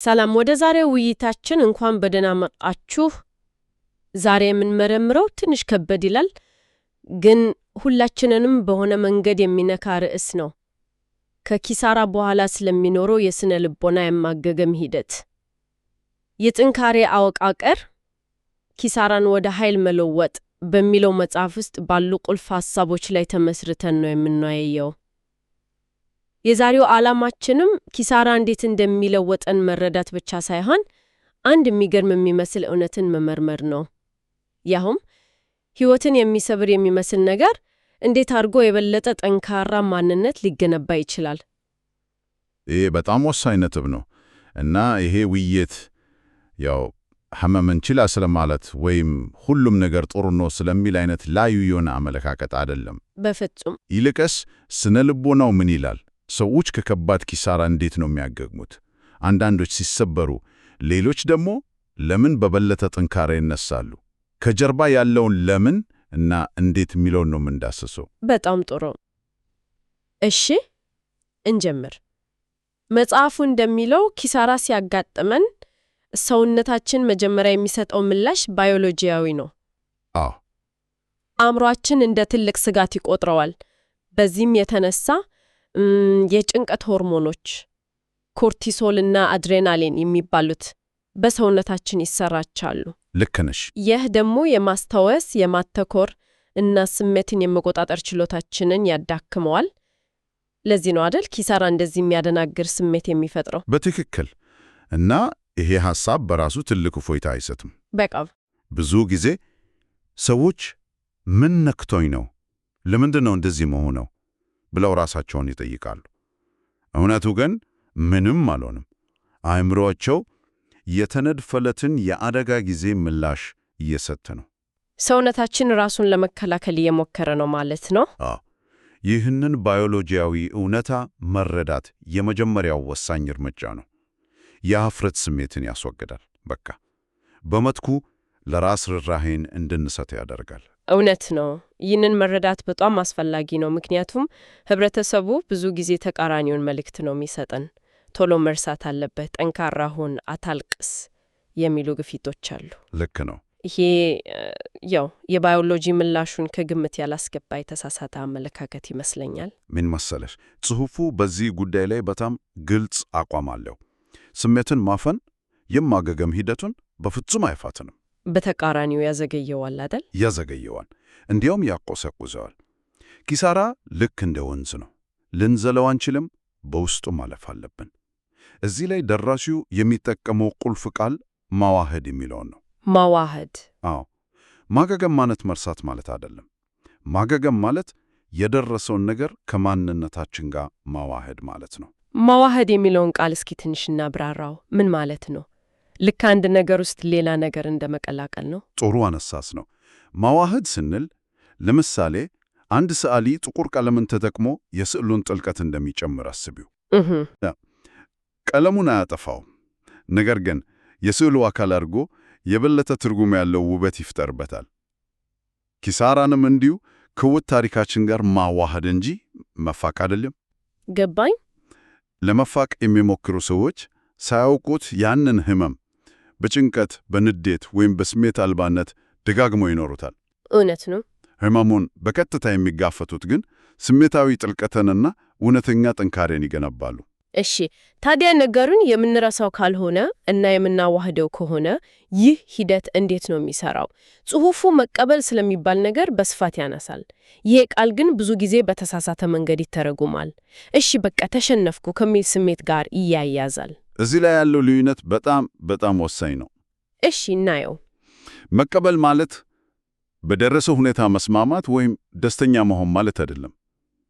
ሰላም፣ ወደ ዛሬው ውይይታችን እንኳን በደህና መጣችሁ። ዛሬ የምንመረምረው ትንሽ ከበድ ይላል፣ ግን ሁላችንንም በሆነ መንገድ የሚነካ ርዕስ ነው። ከኪሳራ በኋላ ስለሚኖረው የስነ ልቦና የማገገም ሂደት፣ የጥንካሬ አወቃቀር፣ ኪሳራን ወደ ኃይል መለወጥ በሚለው መጽሐፍ ውስጥ ባሉ ቁልፍ ሐሳቦች ላይ ተመስርተን ነው የምንወያየው። የዛሬው ዓላማችንም ኪሳራ እንዴት እንደሚለወጠን መረዳት ብቻ ሳይሆን አንድ የሚገርም የሚመስል እውነትን መመርመር ነው። ያውም ሕይወትን የሚሰብር የሚመስል ነገር እንዴት አድርጎ የበለጠ ጠንካራ ማንነት ሊገነባ ይችላል። ይሄ በጣም ወሳኝ ነጥብ ነው እና ይሄ ውይይት ያው ህመምን ችላ ስለማለት ወይም ሁሉም ነገር ጥሩ ነው ስለሚል አይነት ላዩ የሆነ አመለካከት አይደለም። በፍጹም። ይልቅስ ስነ ልቦናው ምን ይላል? ሰዎች ከከባድ ኪሳራ እንዴት ነው የሚያገግሙት? አንዳንዶች ሲሰበሩ፣ ሌሎች ደግሞ ለምን በበለጠ ጥንካሬ ይነሳሉ? ከጀርባ ያለውን ለምን እና እንዴት የሚለውን ነው የምንዳስሰው። በጣም ጥሩ። እሺ፣ እንጀምር። መጽሐፉ እንደሚለው ኪሳራ ሲያጋጥመን ሰውነታችን መጀመሪያ የሚሰጠው ምላሽ ባዮሎጂያዊ ነው። አዎ። አእምሯችን እንደ ትልቅ ስጋት ይቆጥረዋል። በዚህም የተነሳ የጭንቀት ሆርሞኖች ኮርቲሶል እና አድሬናሊን የሚባሉት በሰውነታችን ይሰራጫሉ። ልክ ነሽ። ይህ ደግሞ የማስታወስ፣ የማተኮር እና ስሜትን የመቆጣጠር ችሎታችንን ያዳክመዋል። ለዚህ ነው አደል ኪሳራ እንደዚህ የሚያደናግር ስሜት የሚፈጥረው? በትክክል። እና ይሄ ሐሳብ በራሱ ትልቅ እፎይታ አይሰጥም? በቃ። ብዙ ጊዜ ሰዎች ምን ነክቶኝ ነው፣ ለምንድን ነው እንደዚህ መሆነው ብለው ራሳቸውን ይጠይቃሉ። እውነቱ ግን ምንም አልሆንም። አእምሮአቸው የተነደፈለትን የአደጋ ጊዜ ምላሽ እየሰጠ ነው። ሰውነታችን ራሱን ለመከላከል እየሞከረ ነው ማለት ነው። አዎ፣ ይህንን ባዮሎጂያዊ እውነታ መረዳት የመጀመሪያው ወሳኝ እርምጃ ነው። የኀፍረት ስሜትን ያስወግዳል። በቃ በመትኩ ለራስ ርኅራኄን እንድንሰጥ ያደርጋል። እውነት ነው። ይህንን መረዳት በጣም አስፈላጊ ነው። ምክንያቱም ህብረተሰቡ ብዙ ጊዜ ተቃራኒውን መልእክት ነው የሚሰጠን። ቶሎ መርሳት አለብህ፣ ጠንካራ ሁን፣ አታልቅስ የሚሉ ግፊቶች አሉ። ልክ ነው። ይሄ ያው የባዮሎጂ ምላሹን ከግምት ያላስገባ የተሳሳተ አመለካከት ይመስለኛል። ምን መሰለሽ፣ ጽሑፉ በዚህ ጉዳይ ላይ በጣም ግልጽ አቋም አለው። ስሜትን ማፈን የማገገም ሂደቱን በፍጹም አይፋትንም። በተቃራኒው ያዘገየዋል አይደል? ያዘገየዋል፣ እንዲያውም ያቆሰቁዘዋል። ኪሳራ ልክ እንደ ወንዝ ነው። ልንዘለው አንችልም፣ በውስጡ ማለፍ አለብን። እዚህ ላይ ደራሲው የሚጠቀመው ቁልፍ ቃል ማዋሃድ የሚለውን ነው። ማዋሃድ። አዎ፣ ማገገም ማለት መርሳት ማለት አይደለም። ማገገም ማለት የደረሰውን ነገር ከማንነታችን ጋር ማዋሃድ ማለት ነው። ማዋሃድ የሚለውን ቃል እስኪ ትንሽ እናብራራው። ምን ማለት ነው? ልክ አንድ ነገር ውስጥ ሌላ ነገር እንደመቀላቀል ነው? ጥሩ አነሳስ ነው። ማዋሃድ ስንል ለምሳሌ አንድ ሰዓሊ ጥቁር ቀለምን ተጠቅሞ የስዕሉን ጥልቀት እንደሚጨምር አስቢው። ቀለሙን አያጠፋውም፣ ነገር ግን የስዕሉ አካል አድርጎ የበለጠ ትርጉም ያለው ውበት ይፍጠርበታል። ኪሳራንም እንዲሁ ከሕይወት ታሪካችን ጋር ማዋሃድ እንጂ መፋቅ አይደለም። ገባኝ። ለመፋቅ የሚሞክሩ ሰዎች ሳያውቁት ያንን ህመም በጭንቀት፣ በንዴት ወይም በስሜት አልባነት ደጋግመው ይኖሩታል። እውነት ነው። ህመሙን በቀጥታ የሚጋፈቱት ግን ስሜታዊ ጥልቀትንና እውነተኛ ጥንካሬን ይገነባሉ። እሺ፣ ታዲያ ነገሩን የምንረሳው ካልሆነ እና የምናዋህደው ከሆነ ይህ ሂደት እንዴት ነው የሚሰራው? ጽሑፉ መቀበል ስለሚባል ነገር በስፋት ያነሳል። ይሄ ቃል ግን ብዙ ጊዜ በተሳሳተ መንገድ ይተረጉማል። እሺ በቃ ተሸነፍኩ ከሚል ስሜት ጋር ይያያዛል። እዚህ ላይ ያለው ልዩነት በጣም በጣም ወሳኝ ነው። እሺ፣ እናየው። መቀበል ማለት በደረሰው ሁኔታ መስማማት ወይም ደስተኛ መሆን ማለት አይደለም።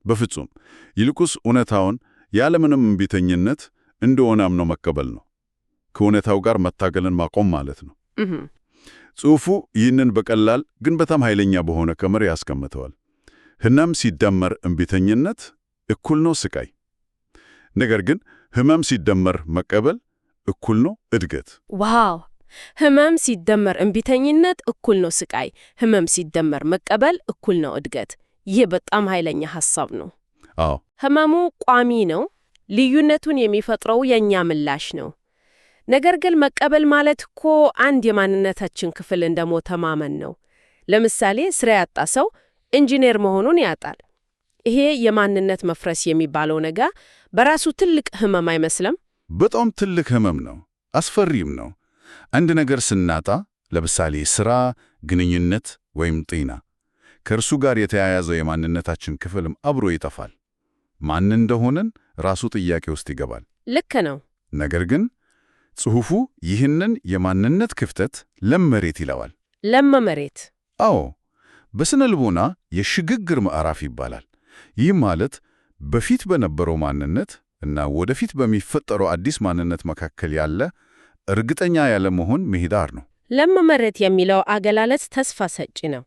በፍጹም። ይልቁስ እውነታውን ያለምንም እምቢተኝነት እንደሆነ አምኖ መቀበል ነው። ከእውነታው ጋር መታገልን ማቆም ማለት ነው። ጽሑፉ ይህንን በቀላል ግን በጣም ኃይለኛ በሆነ ቀመር ያስቀምጠዋል። ህመም ሲደመር እምቢተኝነት እኩል ነው ስቃይ። ነገር ግን ህመም ሲደመር መቀበል እኩል ነው እድገት። Wow! ህመም ሲደመር እምቢተኝነት እኩል ነው ስቃይ። ህመም ሲደመር መቀበል እኩል ነው እድገት። ይህ በጣም ኃይለኛ ሐሳብ ነው። አዎ። ህመሙ ቋሚ ነው። ልዩነቱን የሚፈጥረው የእኛ ምላሽ ነው። ነገር ግን መቀበል ማለት እኮ አንድ የማንነታችን ክፍል እንደሞተ ማመን ነው። ለምሳሌ ስራ ያጣ ሰው ኢንጂነር መሆኑን ያጣል። ይሄ የማንነት መፍረስ የሚባለው ነገር በራሱ ትልቅ ህመም አይመስልም? በጣም ትልቅ ህመም ነው፣ አስፈሪም ነው። አንድ ነገር ስናጣ፣ ለምሳሌ ስራ፣ ግንኙነት ወይም ጤና፣ ከእርሱ ጋር የተያያዘው የማንነታችን ክፍልም አብሮ ይጠፋል። ማን እንደሆንን ራሱ ጥያቄ ውስጥ ይገባል። ልክ ነው። ነገር ግን ጽሑፉ ይህንን የማንነት ክፍተት ለም መሬት ይለዋል። ለም መሬት። አዎ፣ በስነ ልቦና የሽግግር ምዕራፍ ይባላል። ይህ ማለት በፊት በነበረው ማንነት እና ወደፊት በሚፈጠረው አዲስ ማንነት መካከል ያለ እርግጠኛ ያለመሆን ምህዳር ነው። ለም መሬት የሚለው አገላለጽ ተስፋ ሰጪ ነው።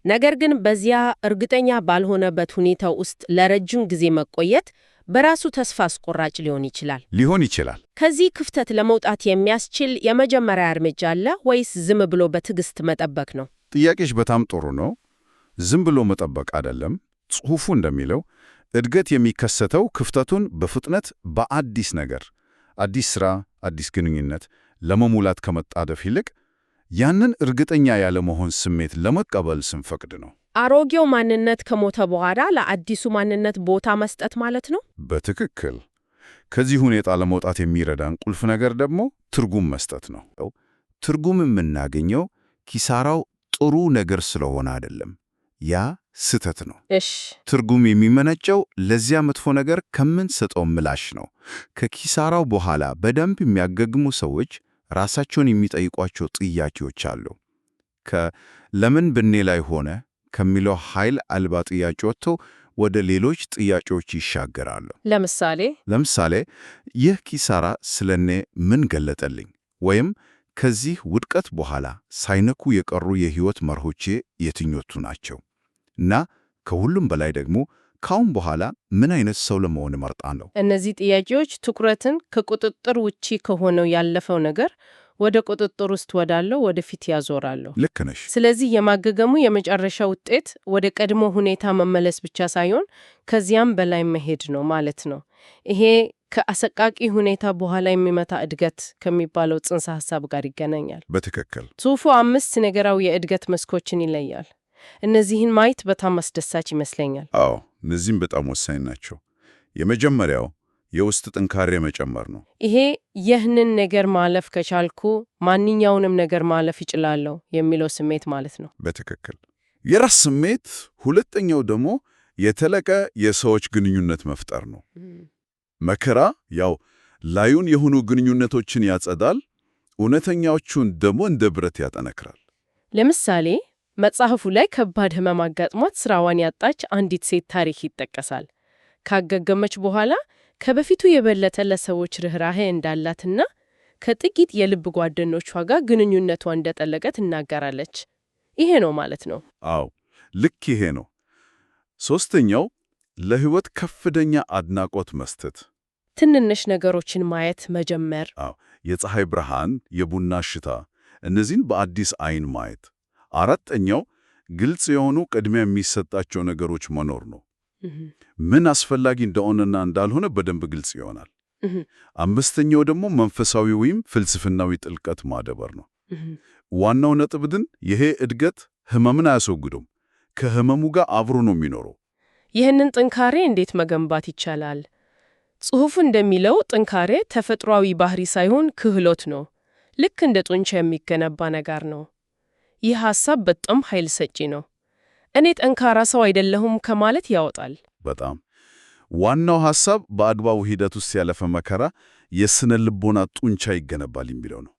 ነገር ግን በዚያ እርግጠኛ ባልሆነበት ሁኔታ ውስጥ ለረጅም ጊዜ መቆየት በራሱ ተስፋ አስቆራጭ ሊሆን ይችላል። ሊሆን ይችላል። ከዚህ ክፍተት ለመውጣት የሚያስችል የመጀመሪያ እርምጃ አለ ወይስ ዝም ብሎ በትዕግስት መጠበቅ ነው? ጥያቄሽ በጣም ጥሩ ነው። ዝም ብሎ መጠበቅ አይደለም። ጽሑፉ እንደሚለው እድገት የሚከሰተው ክፍተቱን በፍጥነት በአዲስ ነገር፣ አዲስ ስራ፣ አዲስ ግንኙነት ለመሙላት ከመጣደፍ ይልቅ ያንን እርግጠኛ ያለመሆን ስሜት ለመቀበል ስንፈቅድ ነው። አሮጌው ማንነት ከሞተ በኋላ ለአዲሱ ማንነት ቦታ መስጠት ማለት ነው። በትክክል። ከዚህ ሁኔታ ለመውጣት የሚረዳን ቁልፍ ነገር ደግሞ ትርጉም መስጠት ነው። ትርጉም የምናገኘው ኪሳራው ጥሩ ነገር ስለሆነ አይደለም። ያ ስህተት ነው። እሽ፣ ትርጉም የሚመነጨው ለዚያ መጥፎ ነገር ከምንሰጠው ምላሽ ነው። ከኪሳራው በኋላ በደንብ የሚያገግሙ ሰዎች ራሳቸውን የሚጠይቋቸው ጥያቄዎች አሉ። ከለምን በእኔ ላይ ሆነ ከሚለው ኃይል አልባ ጥያቄ ወጥተው ወደ ሌሎች ጥያቄዎች ይሻገራሉ። ለምሳሌ ለምሳሌ ይህ ኪሳራ ስለ እኔ ምን ገለጠልኝ? ወይም ከዚህ ውድቀት በኋላ ሳይነኩ የቀሩ የሕይወት መርሆቼ የትኞቹ ናቸው? እና ከሁሉም በላይ ደግሞ ካሁን በኋላ ምን አይነት ሰው ለመሆን እመርጣለሁ? እነዚህ ጥያቄዎች ትኩረትን ከቁጥጥር ውጪ ከሆነው ያለፈው ነገር ወደ ቁጥጥር ውስጥ ወዳለው ወደፊት ያዞራሉ። ልክ ነሽ። ስለዚህ የማገገሙ የመጨረሻ ውጤት ወደ ቀድሞ ሁኔታ መመለስ ብቻ ሳይሆን ከዚያም በላይ መሄድ ነው ማለት ነው። ይሄ ከአሰቃቂ ሁኔታ በኋላ የሚመጣ እድገት ከሚባለው ጽንሰ ሐሳብ ጋር ይገናኛል። በትክክል። ጽሑፉ 5 ነገራዊ የእድገት መስኮችን ይለያል። እነዚህን ማየት በጣም አስደሳች ይመስለኛል። አዎ፣ እነዚህም በጣም ወሳኝ ናቸው። የመጀመሪያው የውስጥ ጥንካሬ መጨመር ነው። ይሄ ይህንን ነገር ማለፍ ከቻልኩ ማንኛውንም ነገር ማለፍ እችላለሁ የሚለው ስሜት ማለት ነው። በትክክል የራስ ስሜት። ሁለተኛው ደግሞ የተለቀ የሰዎች ግንኙነት መፍጠር ነው። መከራ ያው ላዩን የሆኑ ግንኙነቶችን ያጸዳል፣ እውነተኛዎቹን ደግሞ እንደ ብረት ያጠነክራል። ለምሳሌ መጽሐፉ ላይ ከባድ ሕመም አጋጥሟት ስራዋን ያጣች አንዲት ሴት ታሪክ ይጠቀሳል። ካገገመች በኋላ ከበፊቱ የበለጠ ለሰዎች ርኅራኄ እንዳላትና ከጥቂት የልብ ጓደኞቿ ጋር ግንኙነቷ እንደጠለቀ ትናገራለች። ይሄ ነው ማለት ነው። አዎ ልክ ይሄ ነው። ሶስተኛው ለሕይወት ከፍተኛ አድናቆት መስጠት። ትንንሽ ነገሮችን ማየት መጀመር። አዎ የፀሐይ ብርሃን፣ የቡና ሽታ፣ እነዚህን በአዲስ አይን ማየት። አራተኛው ግልጽ የሆኑ ቅድሚያ የሚሰጣቸው ነገሮች መኖር ነው። ምን አስፈላጊ እንደሆነና እንዳልሆነ በደንብ ግልጽ ይሆናል። አምስተኛው ደግሞ መንፈሳዊ ወይም ፍልስፍናዊ ጥልቀት ማዳበር ነው። ዋናው ነጥብ ግን ይሄ እድገት ህመምን አያስወግዱም፣ ከህመሙ ጋር አብሮ ነው የሚኖረው። ይህንን ጥንካሬ እንዴት መገንባት ይቻላል? ጽሑፉ እንደሚለው ጥንካሬ ተፈጥሯዊ ባህሪ ሳይሆን ክህሎት ነው። ልክ እንደ ጡንቻ የሚገነባ ነገር ነው። ይህ ሐሳብ በጣም ኃይል ሰጪ ነው። እኔ ጠንካራ ሰው አይደለሁም ከማለት ያወጣል። በጣም ዋናው ሐሳብ በአግባቡ ሂደት ውስጥ ያለፈ መከራ የስነ ልቦና ጡንቻ ይገነባል የሚለው ነው።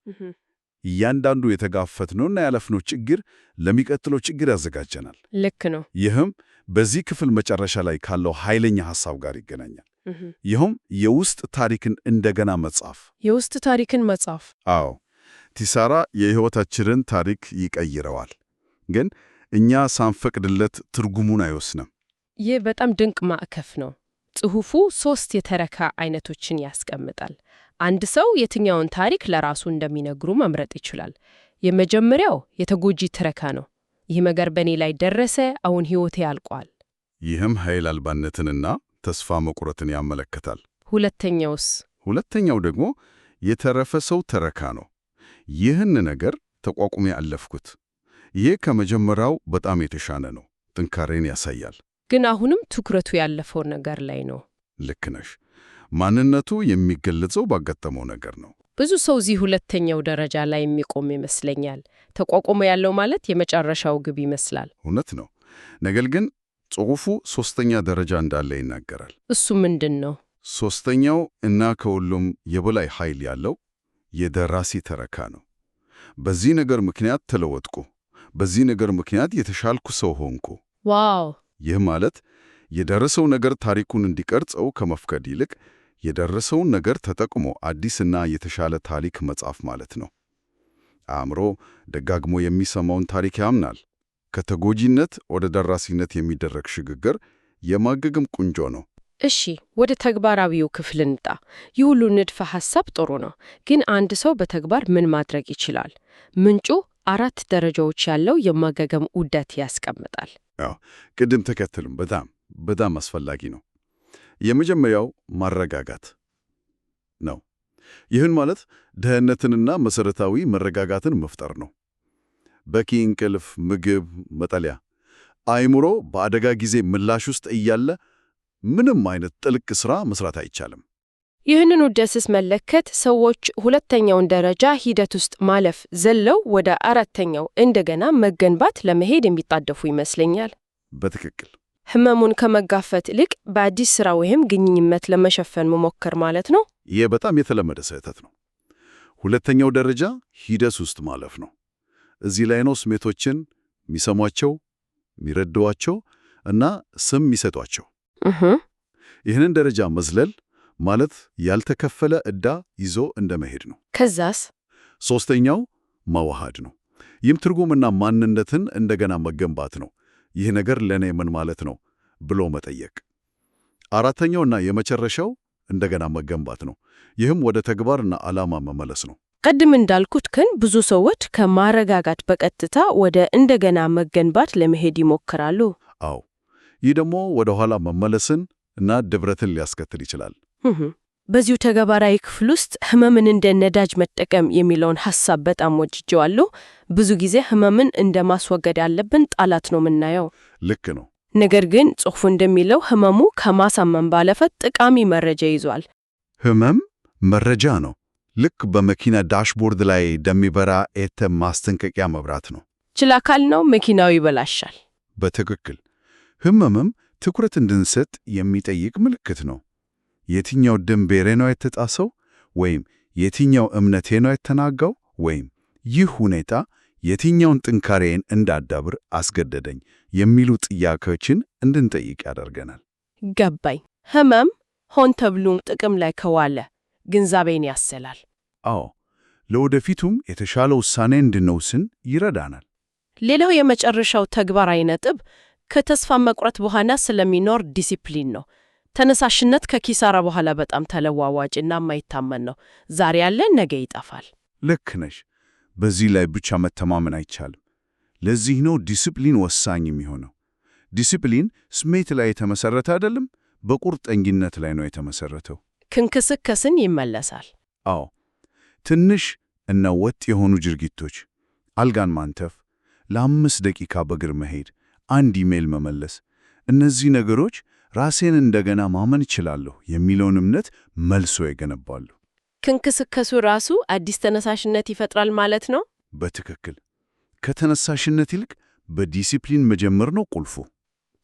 እያንዳንዱ የተጋፈጥነውና ያለፍነው ችግር ለሚቀጥለው ችግር ያዘጋጀናል። ልክ ነው። ይህም በዚህ ክፍል መጨረሻ ላይ ካለው ኃይለኛ ሐሳብ ጋር ይገናኛል። ይህም የውስጥ ታሪክን እንደገና መጻፍ። የውስጥ ታሪክን መጻፍ። አዎ ኪሳራ የሕይወታችንን ታሪክ ይቀይረዋል፣ ግን እኛ ሳንፈቅድለት ትርጉሙን አይወስንም። ይህ በጣም ድንቅ ማዕከፍ ነው። ጽሑፉ 3 የተረካ አይነቶችን ያስቀምጣል። አንድ ሰው የትኛውን ታሪክ ለራሱ እንደሚነግሩ መምረጥ ይችላል። የመጀመሪያው የተጎጂ ትረካ ነው። ይህ ነገር በእኔ ላይ ደረሰ፣ አሁን ሕይወቴ አልቋል። ይህም ኃይል አልባነትንና ተስፋ መቁረጥን ያመለክታል። ሁለተኛውስ? ሁለተኛው ደግሞ የተረፈ ሰው ተረካ ነው። ይህን ነገር ተቋቁሜ አለፍኩት። ይህ ከመጀመሪያው በጣም የተሻለ ነው፣ ጥንካሬን ያሳያል። ግን አሁንም ትኩረቱ ያለፈው ነገር ላይ ነው። ልክ ነሽ። ማንነቱ የሚገለጸው ባጋጠመው ነገር ነው። ብዙ ሰው እዚህ ሁለተኛው ደረጃ ላይ የሚቆም ይመስለኛል። ተቋቁሞ ያለው ማለት የመጨረሻው ግብ ይመስላል። እውነት ነው። ነገር ግን ጽሑፉ ሶስተኛ ደረጃ እንዳለ ይናገራል። እሱ ምንድን ነው? ሶስተኛው እና ከሁሉም የበላይ ኃይል ያለው የደራሲ ተረካ ነው። በዚህ ነገር ምክንያት ተለወጥኩ፣ በዚህ ነገር ምክንያት የተሻልኩ ሰው ሆንኩ። Wow! ይህ ማለት የደረሰው ነገር ታሪኩን እንዲቀርጸው ከመፍቀድ ይልቅ የደረሰውን ነገር ተጠቅሞ አዲስና የተሻለ ታሪክ መጻፍ ማለት ነው። አእምሮ ደጋግሞ የሚሰማውን ታሪክ ያምናል። ከተጎጂነት ወደ ደራሲነት የሚደረግ ሽግግር የማገገም ቁንጮ ነው። እሺ፣ ወደ ተግባራዊው ክፍል እንምጣ። ይህ ሁሉ ንድፈ ሐሳብ ጥሩ ነው፣ ግን አንድ ሰው በተግባር ምን ማድረግ ይችላል? ምንጩ 4 ደረጃዎች ያለው የማገገም ዑደት ያስቀምጣል። አዎ፣ ቅደም ተከተሉም በጣም በጣም አስፈላጊ ነው። የመጀመሪያው ማረጋጋት ነው። ይህን ማለት ደህንነትንና መሰረታዊ መረጋጋትን መፍጠር ነው። በቂ እንቅልፍ፣ ምግብ፣ መጠለያ። አእምሮ በአደጋ ጊዜ ምላሽ ውስጥ እያለ ምንም አይነት ጥልቅ ስራ መስራት አይቻልም። ይህንን ዑደት ስመለከት ሰዎች ሁለተኛውን ደረጃ ሂደት ውስጥ ማለፍ ዘለው ወደ አራተኛው እንደገና መገንባት ለመሄድ የሚጣደፉ ይመስለኛል። በትክክል። ህመሙን ከመጋፈጥ ይልቅ በአዲስ ስራ ወይም ግንኙነት ለመሸፈን መሞከር ማለት ነው። ይህ በጣም የተለመደ ስህተት ነው። ሁለተኛው ደረጃ ሂደት ውስጥ ማለፍ ነው። እዚህ ላይ ነው ስሜቶችን የሚሰሟቸው፣ የሚረዷቸው እና ስም የሚሰጧቸው። ይህንን ደረጃ መዝለል ማለት ያልተከፈለ ዕዳ ይዞ እንደመሄድ ነው። ከዛስ? ሶስተኛው መዋሃድ ነው። ይህም ትርጉምና ማንነትን እንደገና መገንባት ነው። ይህ ነገር ለእኔ ምን ማለት ነው ብሎ መጠየቅ። አራተኛውና የመጨረሻው እንደገና መገንባት ነው። ይህም ወደ ተግባርና ዓላማ መመለስ ነው። ቅድም እንዳልኩት ግን ብዙ ሰዎች ከማረጋጋት በቀጥታ ወደ እንደገና መገንባት ለመሄድ ይሞክራሉ። አዎ፣ ይህ ደግሞ ወደ ኋላ መመለስን እና ድብረትን ሊያስከትል ይችላል። በዚሁ ተግባራዊ ክፍል ውስጥ ህመምን እንደ ነዳጅ መጠቀም የሚለውን ሐሳብ በጣም ወድጄዋለሁ። ብዙ ጊዜ ህመምን እንደ ማስወገድ ያለብን ጠላት ነው የምናየው። ልክ ነው። ነገር ግን ጽሑፉ እንደሚለው ህመሙ ከማሳመን ባለፈ ጠቃሚ መረጃ ይዟል። ህመም መረጃ ነው። ልክ በመኪና dashboard ላይ እንደሚበራ ማስጠንቀቂያ መብራት ነው። ችላ ካልነው መኪናው ይበላሻል። በትክክል። ህመምም ትኩረት እንድንሰጥ የሚጠይቅ ምልክት ነው። የትኛው ድንበሬ ነው የተጣሰው? ወይም የትኛው እምነቴ ነው የተናጋው? ወይም ይህ ሁኔታ የትኛውን ጥንካሬን እንዳዳብር አስገደደኝ? የሚሉ ጥያቄዎችን እንድንጠይቅ ያደርገናል። ገባኝ። ህመም ሆን ተብሎ ጥቅም ላይ ከዋለ ግንዛቤን ያሰላል። አዎ፣ ለወደፊቱም የተሻለ ውሳኔ እንድንወስን ይረዳናል። ሌላው የመጨረሻው ተግባራዊ ነጥብ ከተስፋ መቁረጥ በኋላ ስለሚኖር ዲሲፕሊን ነው። ተነሳሽነት ከኪሳራ በኋላ በጣም ተለዋዋጭና የማይታመን ነው። ዛሬ ያለ ነገ ይጠፋል። ልክ ነሽ። በዚህ ላይ ብቻ መተማመን አይቻልም። ለዚህ ነው ዲሲፕሊን ወሳኝ የሚሆነው። ዲሲፕሊን ስሜት ላይ የተመሰረተ አይደለም፣ በቁርጠኝነት ላይ ነው የተመሰረተው። ክንክስከስን ይመለሳል። አዎ፣ ትንሽ እና ወጥ የሆኑ ድርጊቶች፣ አልጋን ማንጠፍ፣ ለ5 ደቂቃ በእግር መሄድ፣ አንድ ኢሜል መመለስ፣ እነዚህ ነገሮች ራሴን እንደገና ማመን እችላለሁ የሚለውን እምነት መልሶ ይገነባሉ። ክንክስከሱ ራሱ አዲስ ተነሳሽነት ይፈጥራል ማለት ነው። በትክክል። ከተነሳሽነት ይልቅ በዲሲፕሊን መጀመር ነው ቁልፉ።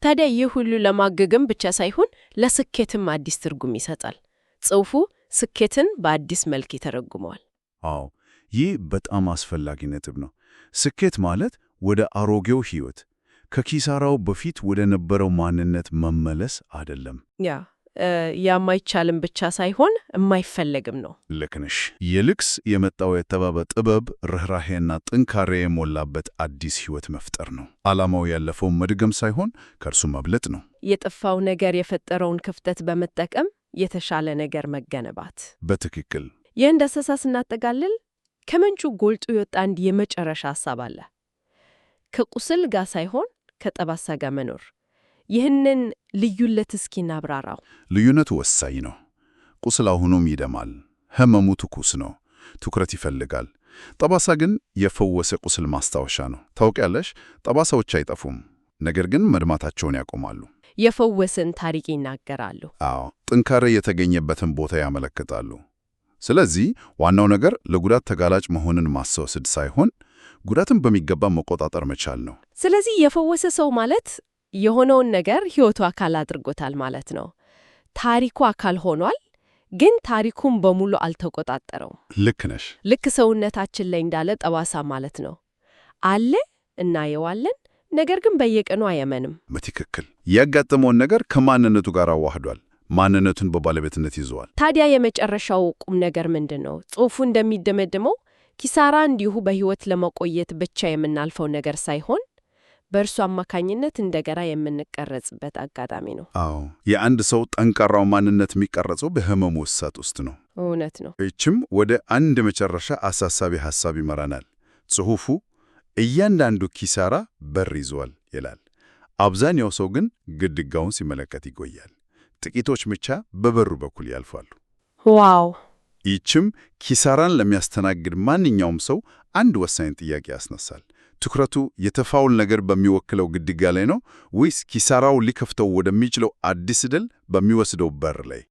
ታዲያ ይህ ሁሉ ለማገገም ብቻ ሳይሆን ለስኬትም አዲስ ትርጉም ይሰጣል። ጽሑፉ ስኬትን በአዲስ መልክ ይተረጉመዋል። አዎ፣ ይህ በጣም አስፈላጊ ነጥብ ነው። ስኬት ማለት ወደ አሮጌው ሕይወት፣ ከኪሳራው በፊት ወደ ነበረው ማንነት መመለስ አይደለም። የማይቻልም ብቻ ሳይሆን የማይፈለግም ነው። ልክ ነሽ። ይልቅስ የመጣው የተባበ ጥበብ፣ ርኅራሄና ጥንካሬ የሞላበት አዲስ ሕይወት መፍጠር ነው። ዓላማው ያለፈውን መድገም ሳይሆን ከእርሱ መብለጥ ነው። የጠፋው ነገር የፈጠረውን ክፍተት በመጠቀም የተሻለ ነገር መገንባት። በትክክል። ይህን ዳሰሳ ስናጠቃልል ከምንጩ ጎልቶ የወጣ አንድ የመጨረሻ ሐሳብ አለ። ከቁስል ጋር ሳይሆን ከጠባሳ ጋር መኖር። ይህንን ልዩነት እስኪ እናብራራው። ልዩነቱ ወሳኝ ነው። ቁስል አሁንም ይደማል፣ ህመሙ ትኩስ ነው፣ ትኩረት ይፈልጋል። ጠባሳ ግን የፈወሰ ቁስል ማስታወሻ ነው። ታውቂያለሽ፣ ጠባሳዎች አይጠፉም፣ ነገር ግን መድማታቸውን ያቆማሉ። የፈወሰን ታሪክ ይናገራሉ። አዎ፣ ጥንካሬ የተገኘበትን ቦታ ያመለክታሉ። ስለዚህ ዋናው ነገር ለጉዳት ተጋላጭ መሆንን ማስወሰድ ሳይሆን ጉዳትን በሚገባ መቆጣጠር መቻል ነው። ስለዚህ የፈወሰ ሰው ማለት የሆነውን ነገር ሕይወቱ አካል አድርጎታል ማለት ነው። ታሪኩ አካል ሆኗል፣ ግን ታሪኩን በሙሉ አልተቆጣጠረውም። ልክ ነሽ። ልክ ሰውነታችን ላይ እንዳለ ጠባሳ ማለት ነው። አለ፣ እናየዋለን፣ ነገር ግን በየቀኑ አያመንም። በትክክል ያጋጠመውን ነገር ከማንነቱ ጋር አዋህዷል። ማንነቱን በባለቤትነት ይዘዋል። ታዲያ የመጨረሻው ቁም ነገር ምንድን ነው? ጽሑፉ እንደሚደመድመው ኪሳራ እንዲሁ በሕይወት ለመቆየት ብቻ የምናልፈው ነገር ሳይሆን በእርሱ አማካኝነት እንደገና የምንቀረጽበት አጋጣሚ ነው። አዎ፣ የአንድ ሰው ጠንካራው ማንነት የሚቀረጸው በህመሙ እሳት ውስጥ ነው። እውነት ነው። ይህችም ወደ አንድ መጨረሻ አሳሳቢ ሐሳብ ይመራናል። ጽሑፉ እያንዳንዱ ኪሳራ በር ይዟል ይላል። አብዛኛው ሰው ግን ግድግዳውን ሲመለከት ይቆያል። ጥቂቶች ብቻ በበሩ በኩል ያልፋሉ። Wow! ይህችም ኪሳራን ለሚያስተናግድ ማንኛውም ሰው አንድ ወሳኝ ጥያቄ ያስነሳል። ትኩረቱ የተፋውን ነገር በሚወክለው ግድግዳ ላይ ነው ወይስ ኪሳራው ሊከፍተው ወደሚችለው አዲስ ዕድል በሚወስደው በር ላይ?